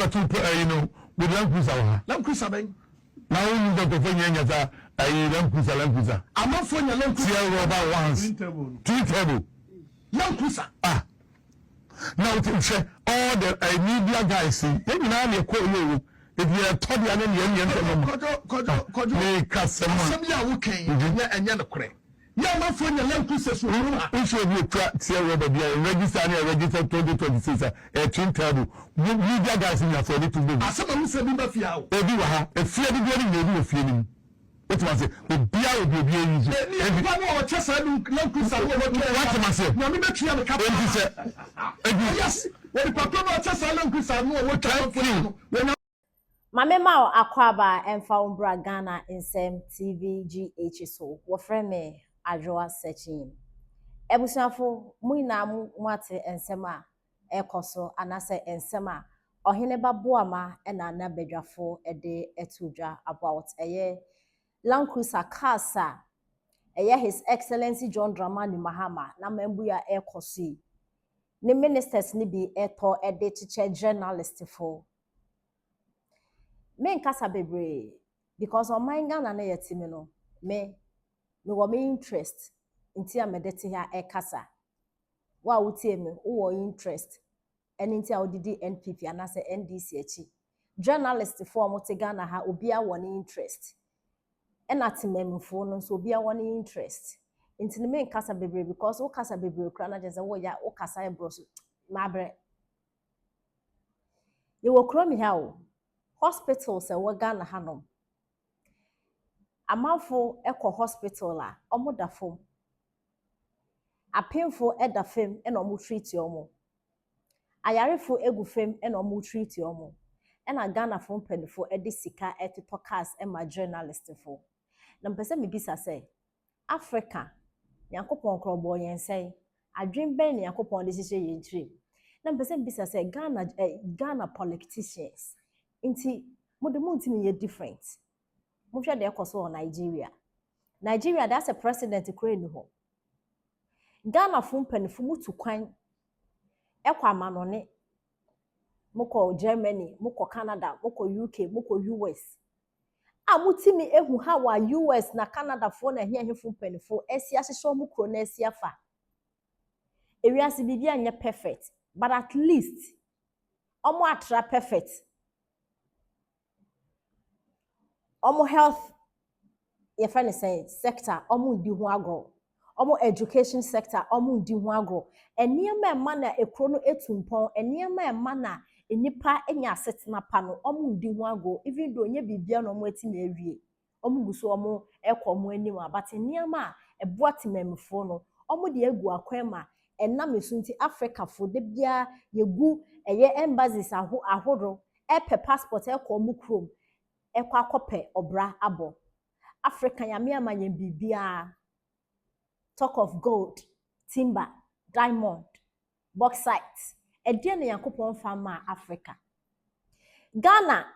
To pɛ ayi no with Land Cruiser wɔ ha. Land Cruiser bɛn? Na wo nim sɛ nkurɔfoɔ nyɛ nya saa ayi Land Cruiser, Land Cruiser. Amanfoɔ nya Land Cruiser. Tear rubber ones. Twin turbo. Land Cruiser. Ah. Na wo hwɛ all the media guys yi yɛn nyinaa na ɛkɔ yɛ o. Ebi yɛ tɔ deɛ ne neɛ neɛ ntɛm mu. Kɔjɔ kɔjɔ kɔjɔ. Ne kasɛm a. Asɛm yi a wokan ɛnyɛ ɛnyɛ nokorɛ. Yɛ amanfoɔ nya Land Cruisers wɔ kurom ha. Wohwɛ obi okura tear rubber bi a register ne register 2026 a ɛyɛ twin turbo. Media guys nya fo ɛde to bɔ mu. Asɛm a wosɛ bi ba fie ha o. Ebi wɔ ha. Efie dodoɔ no nyinaa ebi wɔ fie no mu. Wote ase? Obiara wɔ bi obiara yi so. Eni nipa no a ɔkyɛ saa Land Cruiser no a wɔtwa yɛ. Woate ase? Nyame bɛtua ne ka paa. Enti sɛ ebi. Yes, wɔ nipa korɔ no a ɔkyɛ saa Land Cruiser no a wɔtwa Thank you. no. Ma me ma wo akwaaba mfa wo mbra Ghana Nsɛm TV GH so. Wɔfrɛ me Adwoa Sekyim. Abusuafo, mo nyinaa mo ate nsɛm a ɛkɔ so anaasɛ nsɛm a Ɔhene Ba Boama ɛna n'abadwafo de ɛto dwa about ɛyɛ Land Cruiser cars a ɛyɛ His Excellency John Dramani Mahama na mambu a ɛkɔ so yi. Ne ministers ne bi ɛtɔ ɛde kyekyɛ journalistfo. Menkasa bebree because ɔman Ghana no yɛ te mi no, me mewɔ me interest nti a mede te ha ɛkasa. Wo a wotie me, wowɔ interest ɛne nti a wodidi NPP anaasɛ NDC akyi. Journalistfoɔ a wɔte Ghana ha, obiara wɔ ne interest. Ɛna temammufoɔ no nso, obiara wɔ ne interest. Nti no menkasa bebree because wokasa bebree koraa na kyerɛ sɛ woyɛ wokasa ɛborɔ so mabrɛ. Yɛwɔ kurom ha o, hospitals ɛwɔ Ghana hanom. Amanfo kɔ hospital a, wɔda fam. Apemfo da fam na wɔretreat wɔn. Ayarefo gu fam na wɔretreat wɔn. Ɛna Ghanafoɔ mpanimfoɔ de sika retotɔ cars ma journalistfoɔ. Na mepɛ sɛ mebisa sɛ, Africa, Nyankopɔn korɔ ɔbɔɔ yɛn sɛn? Adwene bɛn na Nyankopɔn de hyehyɛ yɛn tirim? Na mepɛ sɛ mebisa sɛ Ghana politicians, nti mode montumi nyɛ different? Mohwɛ deɛ ɛkɔ so wɔ Nigeria. Nigeria de asɛ president koraa nni hɔ. Ghanafoɔ mpanimfoɔ, mutu kwan ɛkɔ amanɔne. Mokɔ Germany, mokɔ Canada, mokɔ UK, mokɔ US. A motumi ehu how a US na Canadafoɔ na ɛheɛhefo mpanimfoɔ asi ahyehyɛ wɔn kuro no asi afa. Ewiase biribi anyɛ perfect, but at least wɔn atra perfect. Wɔn health yɛfrɛ no sɛn sector, wɔn ndi ho agorɔ. Wɔn education sector, wɔn ndi ho agorɔ. Nneɛma a ɛma na ekuro no etu mpɔn, nneɛma a ɛma na nnipa nya asetena pa no, wɔn ndi ho agorɔ even though nye biribiara na wɔn atumi awie. Wɔn gu so wɔn rekɔ wɔn anim a, but nneɛma a ɛboa temamufoɔ no, wɔn de agu akwan mu a ɛnam so nti Africafoɔ da biara yɛgu ɛyɛ embassies ahodoɔ ɛpɛ passport ɛkɔ wɔn kurom ɛkɔ akɔpɛ ɔbra abɔ. Africa Nyame ama yɛn biribiara. Talk of gold, timber, diamond, bauxite. Ɛdeɛn na Nyankopɔn fa maa Africa? Ghana,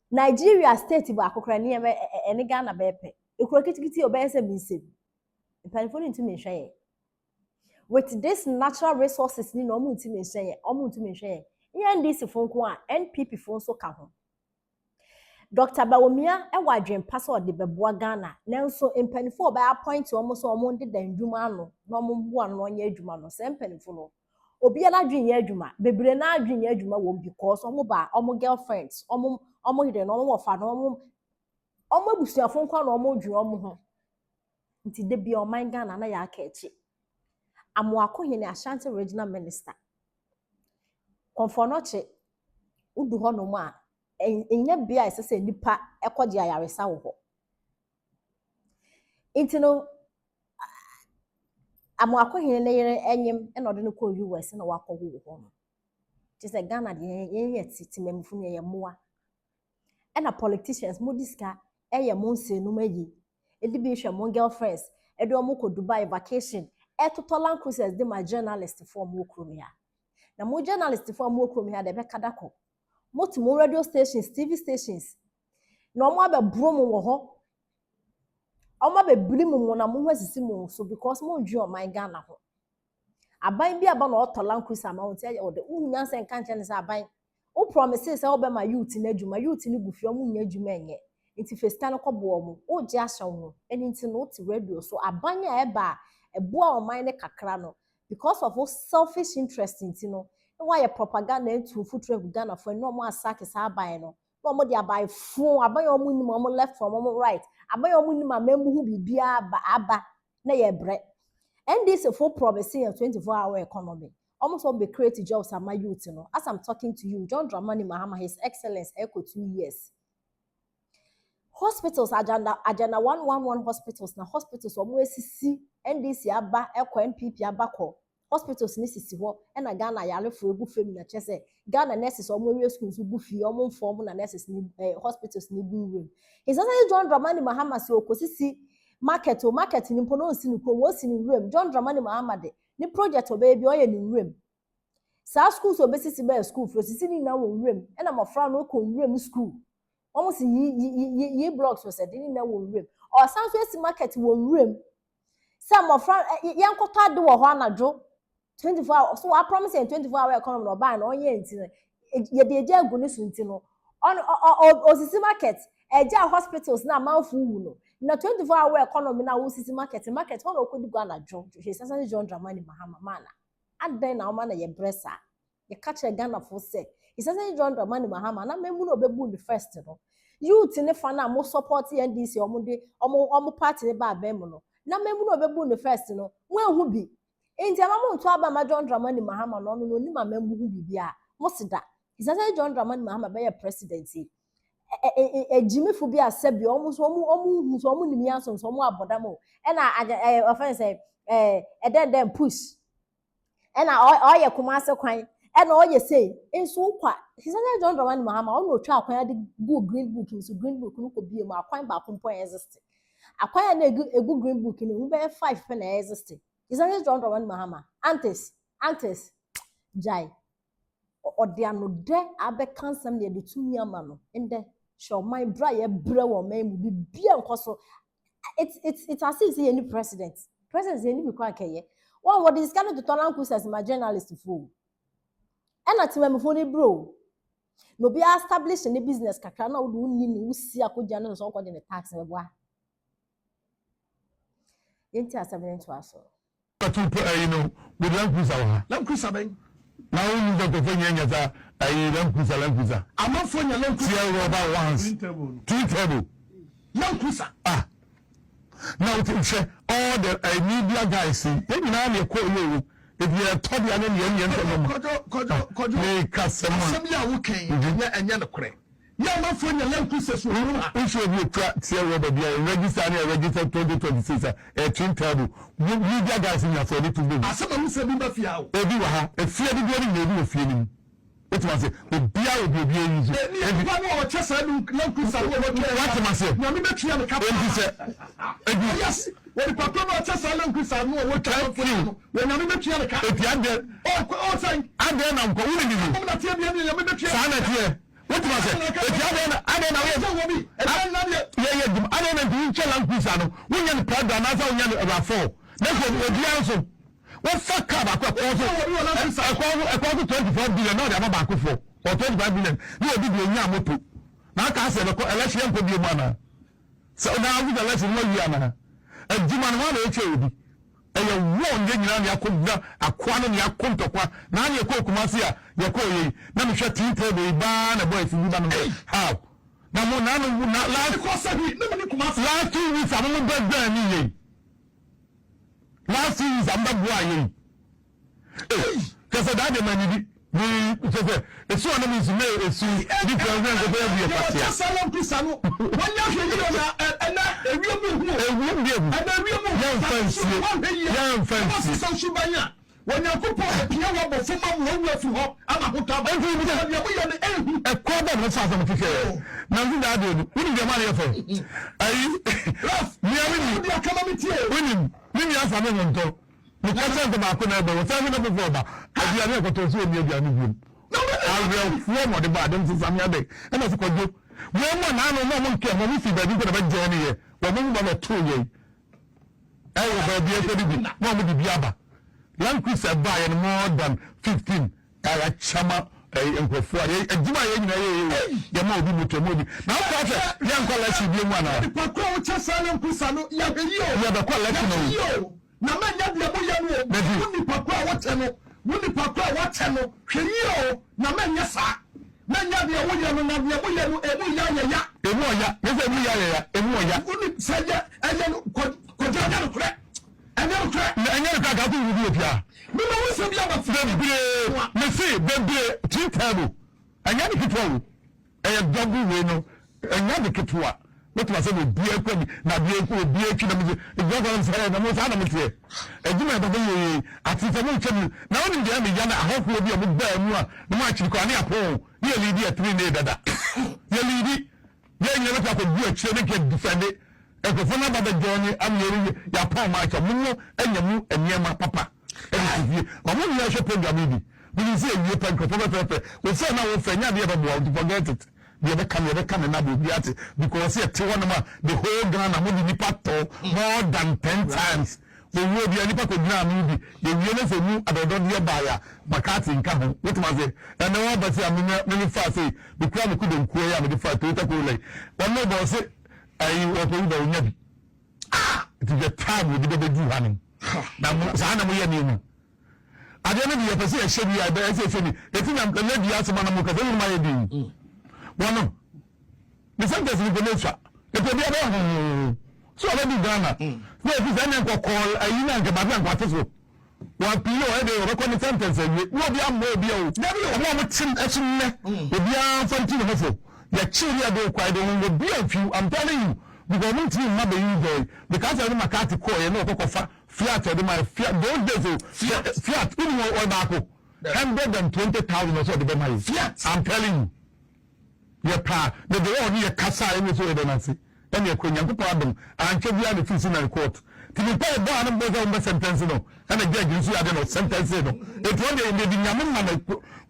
Nigeria state baako koraa nneɛma ɛne Ghana bɛyɛ pɛ. Ekuro kitikiti a ɔbɛyɛ sɛ mi nsam. Mpanimfoɔ no ntumi nhwɛ yɛn. With this natural resources ni na wɔn ntumi nhwɛ yɛn, wɔn ntumi nhwɛ yɛn. Nyɛ NDC fo nko a, NPP fo nso ka ho. Dr. Bawumia wɔ adwempa sɛ ɔde bɛboa Ghana, nanso mpanimfoɔ a ɔbɛyɛ appoint wɔn sɛ wɔn deda ndwuma ano na wɔn mboa no na ɔnyɛ adwuma no, sɛ mpanimfoɔ no, obiara adwene nyɛ adwuma, bebree naa adwene nyɛ adwuma wɔ mu because wɔn ba wɔn girlfriends, wɔn yere no, wɔn wɔfa no, wɔn abusuafo nko na wɔn dwene wɔn ho. Nti de bia ɔman Ghana na yɛaka akyi. Amoakohene, Ashanti Regional Minister, Komfo Anokye, wodu hɔnom a, ɛnyɛ bea a ɛsɛ sɛ nipa ɛkɔgye ayaresa wɔ hɔ. Nti no, Amoakohene ne yere ɛnyim ɛna ɔde no kɔɔ US na wakɔwo wɔ hɔ no. Kyerɛ sɛ Ghana deɛ yɛn yɛ temamufo no yɛyɛ mmoa. Ɛna politicians mo de sika ɛyɛ mo nsɛnum ayi. Ɛde bi hwɛ mo girlfriends, ɛde wɔn kɔ Dubai vacation, ɛtotɔ Land Cruisers de ma journalist foɔ a wɔwɔ kurom ha. Na mo journalist foɔ a wɔwɔ kurom ha de ɛbɛka da kɔ. Mo te mo radio stations, TV stations, na wɔn abɛboro mo wɔ hɔ. Wɔn abɛbiri mo na mo ho asisi mo so because mo ndwe ɔman Ghana ho. Aban bi aba na ɔtɔ Land Cruiser ama wɔn ti ɛyɛ ɔde wohu nyansa nka nkyɛn ne sɛ aban Wo promisee sɛ wobɛma youth no adwuma, youth no gu fie ɔmo nnya adwuma nyɛ, nti fa sika no kɔboa ɔmo. Wogye ahyɛ wo ho, ɛno nti no wote radio so, aban a ɛba a ɛboa ɔman no kakra no, because of wo selfish interest nti no, na woayɛ propaganda atu mfuturo agu Ghanafoɔ ani na ɔmo asake saa aban no, na ɔmo de aban fo, aban a ɔmo nim ɔmo left from ɔmo right, aban a ɔmo nim amammu ho biribiara aba, aba na yɛbrɛ. NDC fo promise yɛn 24 hour economy. Ɔmo sɛ ɔmo bɛ create jobs ama youth no. As I'm talking to you, John Dramani Mahama, His Excellence, ɛkɔ 2 years. Hospitals agenda 111 hospitals na hospitals ɔmo esisi NDC aba ɛkɔ NPP aba kɔ hospitals ne sisi hɔ ɛna Ghana ayarefoɔ egu fam na kyerɛ sɛ Ghana nurses ɔmo awie school nso gu fie ɔmo mfa ɔmo na nurses ne hospitals ne gu nwuram. His Excellency John Dramani Mahama sɛ okosisi market o market ni mpo na osi ne kurom osi ne nwuram. John Dramani Mahama de ne project ɔbɛyɛ bi ɔyɛ ne nwuram. Saa schools a obesisi bɛyɛ school fo osisi ne nyinaa wɔ nwuram ɛna mmɔfra no kɔ nwuram school. Wɔn si yi yi yi yi blocks wɔ sɛ de ne nyinaa wɔ nwuram. Ɔsan so esi market wɔ nwuram sɛ mmɔfra ɛ yɛnkɔtɔ ade wɔ hɔ anadwo 24 hours so wa promise yɛn 24 hour economy na ɔbaa na ɔnyɛ nti no yɛde egya egu ne so nti no ɔno ɔ ɔ osisi market ɛgya hospitals na amanfo wu no na 24 hour economy na wosisi market market hɔ na okɔdi gu anadwo. Hwɛ sasa John Dramani Mahama maana adan na ɔma na yɛ brɛ saa. Yɛka kyerɛ Ghanafoɔ sɛ His Excellency John Dramani Mahama na mɛmu na ɔbɛbu ne first no youth ne fa na mo support NDC ɔmo de ɔmo party ne ba abɛn mu no na mɛmu na ɔbɛbu ne first no mo ehu bi nti ama mo nto aba ma John Dramani Mahama no ɔno no onim amammu ho biribi a mo si da. His Excellency John Dramani Mahama bɛyɛ president yi ɛ ɛ ɛ ɛgyimifo bi asɛbi ɔmo nso ɔmo hu so ɔmo nim yanso nso ɔmo abɔdam o ɛna agye ɔfɛn sɛ ɛdɛn dɛn push ɛna ɔyɛ Kumase kwan ɛna ɔyɛ sei nso kwa. His Excellency John Dramani Mahama ɔna otwa akwan de gu green book nso green book no kɔ bie mu akwan baako mpo exist akwan a na egu green book no emu bɛyɛ five pɛ na exist. His Excellency John Dramani Mahama antis antis gyae ɔde anodɛ abɛka nsɛm na yɛde tumi ama no ndɛ hyɛ ɔman bere a yɛbrɛ wɔ ɔman mu bibia nkɔ so. It's as if sɛ yɛn ni president yɛn ni bi kora nkɛyɛ wɔn wɔde sika no totɔ Land Cruisers ma journalist fo ɛna temamufoɔ no bro na obiara establish ne business kakra na wode wonni ne wosi akɔgya no sɛ ɔkɔgye ne tax bɛboa yɛnti asɛm ne ntoa so. Tu pɛ ɛyi no with Land Cruiser wɔ ha. Land Cruiser bɛn? Na wo yi sɛ nkɔfo nyɛ nyɛ sa ɛyi Land Cruiser, Land Cruiser. Amanfoɔ nya Land Cruiser. Tear rubber ones. Twin turbo. Land Cruiser. Ah, na o ti hwɛ all the media guys yi yɛn nyinaa na ɛkɔ yɛ o ebi yɛ tɔ deɛ ne neɛ neɛ ntɛ mɔmɔ. Kɔjɔ, Kɔjɔ, Kɔjɔ. Ne kasɛm a Asɛm yi a wokɛn ɛnyɛ nokorɛ yɛ amanfoɔ nya Land Cruisers wɔ kurom ha. Nso obi okura tear rubber bi a register ne register 2026 a ɛyɛ twin turbo, media guys nya fɔ ɛde tu bɛ mu. Asɛm a wosɛ bi ba fie ha o. Ebi wɔ ha efie dodoɔ no nyinaa ebi wɔ fie no mu o tuma se obiara obi obi eyi so. Ni nipa no a ɔkyɛ saa Land Cruiser no a wɔtwa. Wate ma se. Nyame bɛtua ne ka. Enti sɛ ebi Yes, wɔ nipa koro no a ɔkyɛ saa Land Cruiser no a wɔtwa Thank you. no wɔ Nyame bɛtua ne ka. Eti adeɛ ɔ ɔsɛn adeɛ na nkɔ wuli ni mu. ɔmo na tie bia ne Nyame bɛtua. Saa na teɛ o tuma se eti adeɛ na woyɛ Sɛ wɔ bi ɛdan na deɛ yɛ yɛ dwuma adeɛ na nti nkyɛn Land Cruiser no wonyɛ no Prado anaasɛ wonyɛ no RAV4 na nso obiara nso wɔfa kaa baako ɛkɔɔ so ɛkɔɔ so 24 billion na ɔde ama baako fo or 25 billion na obi de onya moto na aka asɛ ɛbɛkɔ election yɛn nkɔ bie mu ana sɛ ɔna awo election no awie ana adwuma no wɔn na ɛkyɛ obi ɛyɛ wɔn yɛ nyinaa ne akɔ gyina akoa no ne akɔ ntɔkwa na ne yɛkɔ Kumase a yɛkɔ yɛ yi na mehwɛ tea table yi baa na boys bi ba no how na mo na no na last kɔ sɛ bi ne mi ni Kumase. Last 2 weeks a mo mo bɛ gbɛn ni yɛ last 2 weeks a mo bɛ bu ayɛ yi ee kɛsɛ daa de ma ni di ni kyɛ sɛ esu a na mi nsu ne esu different fɛn kɔkɔ yɛ bi yɛ Yɛ kwasia. ɔkyɛ saa Land Cruiser no wɔnyɛ ahwɛ yie na ɛnɛ ewiem mu hu o. Ewiem bi ehu. Ɛnɛ ewiem mu. Yɛnfa nsie. Yɛnfa Wɔn nsie. sisa suban a Onyankopɔn apia wɔ abɔ fam ama wɔn wura fi hɔ ama ahotɔ aba. Enti bi sɛ- Deɛ moyɛ no ɛnhu. Ɛkɔ bɛ mo fa asɛm kekɛ yɛ na nso daa de no wuni deɛ maa yɛ fɛ ayi Ralph, nea wuni wode akama me tie. Wuni ne nua sa ne ho ntɔ ne kɛsɛ ntɔ baako na ɛbɛ wɔ sɛ ɛbi na foforɔ ɔba aduane ɛkɔtɔ so oni aduane biom awerɛfoɔ ma ɔde ba ade nso sami adɛ ɛna sɛ kɔdwo wɔn mu a naanu mu a mo nkɛ mo mo fi baabi nkɔ na bɛ gyɛn ne yɛ wɔn mo ba bɛ to yɛ ɛwɔ baabi ɛkɔ de bi na wɔn de bi aba Land Cruiser baa yɛ no more than 15 ɛyɛ kyama. ɛyi nkurɔfoɔ a yɛ adwuma a yɛn nyinaa yɛ yɛ yɛ ma obi moto ma obi na wokɔ sɛ yɛnkɔ election bi mu anaa. Nipa koro a wokyɛ saa Land Cruiser no yɛhwɛ yie o. Yɛbɛkɔ election o. Yɛhwɛ yie o. Na mɛnyɛ deɛ moyɛ no o. Dabi. Wo nipa koro a wokyɛ no, wo nipa koro a woakyɛ no, hwɛ yie o, na mɛnyɛ saa. Mɛnyɛ deɛ woyɛ no, na deɛ moyɛ no, emu yɛ ayɛ ya. Emu ɔya, nyɛ sɛ emu yɛ ayɛ ya, emu ɔya. Wo ni sɛ yɛ ɛyɛ no kɔ kɔgya ɛnyɛ nokorɛ, ɛnyɛ nokorɛ. Na ɛnyɛ nokorɛ anka wokɔ wuru bi wɔ fie a. Mema wo nsɛm bi aba fie. Bebree, mese bebree, too terrible, ɛnyɛ ade ketewa o. Ɛyɛ double wei no ɛnyɛ ade ketewa mɛtumi asɛ na obiara kura bi na adeɛ nko obiara twi na mo sɛ egyina kwan sɛ ɛyɛ na mo saa na mo teɛ adwuma yɛ bɛbɛ yɛ yɛ ate sɛ mo ntwa mu na wonim deɛ ɛmɛ ya na ahɔhoɔ bi a mo baa mu a na mo akyiri kɔ ane apɔn ne yɛ liidi yɛ tiri ne dada yɛ liidi yɛ nyina bɛtumi akɔ gu akyire ne nkɛ difɛnde nkurɔfoɔ no aba bɛ jɔn ama yɛ yɛ apɔn ma akyɛ mo mo anya mu nneɛma papa. Ɛde si fie. Ma mo nyinaa hwɛ program yi bi. Menim sɛ ɛwie pɛ nkurɔfoɔ bɛfrɛfrɛ wo phone a wofrɛ nyɛ adeɛ ɛbɛboa wo nti forget it. Deɛ ɛbɛka no yɛbɛka no na ama obiara ate because yɛte hɔnom a the whole Ghana mode nnipa tɔ more than ten times. Owuo biara nnipa kɔgyina ano bi yɛwie na sɛ ɛmu adɔdɔdeɛ baeɛ a McCarthy nka ho. Wotem aseɛ? Ɛnnɛ wɔaba sei a me me me faa sei mekura me kudonkuo yi a mede faa Toyota Corolla yi ɔno bɔ ɔse ayi ɔkɔwu ba ɔnya bi. Ah! Nti the time obi bɛbɛduru hanom na mo saa na moyɛ nneɛma adeɛ no de yɛpɛ sɛ yɛhyɛ bi a ɛbɛyɛ sɛ ɛhyɛ bi ɛti na lady asɛm ana mo kasa nyinaa yɛ din wɔno ne sentence no kɔ n'asua ɛti obi abɛ hoo so ɔbɛdu Ghana na ɛfi sɛ ɛnɛ nkɔkɔɔ ayi na nkɛbade na nkɔate so Wapii o, ɛde ɔbɛkɔ ne sentence awie. Na obi ammɔ obi o. Dabi o. Ɔmo a ɔmo kye ɛso nnɛ, obiara nfa nti ne ho fo. Yɛkye obi a de okɔ a, yɛde wɔn obi amfiw. I'm telling you. Because ɔmo ntumi mma bɛyi joy. Because ɛde McCarthy kɔɔ yɛ na ɔkɔ kɔfa Fiat ɔde ma Fiat those days o. Fiat. Fiat wonim ɔyɛ baako. 120,000 ɔsɛ ɔde bɛma yɛ. Fiat. I'm telling you. Yɛ paa na the way ɔne yɛ kasaeɛ ɛne sɛ ɔyɛ dɛn ase ɛne ɛkɔ Nyankopɔn adom ankyɛ biara na ɛfiri Sinai court nti ne mpaeɛ bɔ a na mobɔ sɛ wɔbɛ sentence no ɛna judge nso yɛ adeɛ na ɔsentence no ɛti ɔno deɛ yɛde Nyame ma no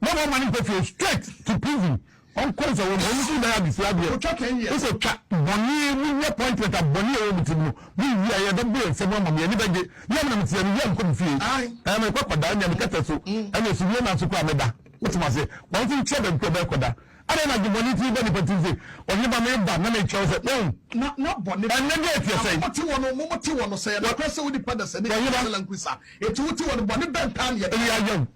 mɔmɔ ɔma no nkɔ fie straight to prison ɔnkɔ nsɛ wɔn ɔno nso bɛyɛ adesua adeɛ Ɔtwa 10 years. wosɛ twa bɔne mu nyɛ appointment a bɔne a ɛwɔ mo tirim no mo wie a yɛbɛbɔ yɛn nsam ama mo yɛn ani bɛgye yɛ mo na meteɛ no yɛ nkɔ me fie Aye. ɛɛ mekɔ kɔda ɛnea mekɛtɛ so ɛne so wie nanso kɔ a meda Wote m'ase? Wɔn nso nkyerɛ baabi koro bɛkɔ da. Adɛn na adwemmɔne tumi ba nnipa tirim se, Ɔhene ba, mereba na merekyerɛ wo sɛ, woahu? Na na bɔne ba. Ɛnnɛ date yɛ Na sɛn? mo mote wɔ no, mo mote wɔ no, sɛ ɛyɛ nokorɛ sɛ wo nipa dasani Ɔhene ba. sɛ lankusa, enti wote wɔ no, bɔne bɛn paa na yɛde Ɛyɛ ayɛ? ayɛ wo.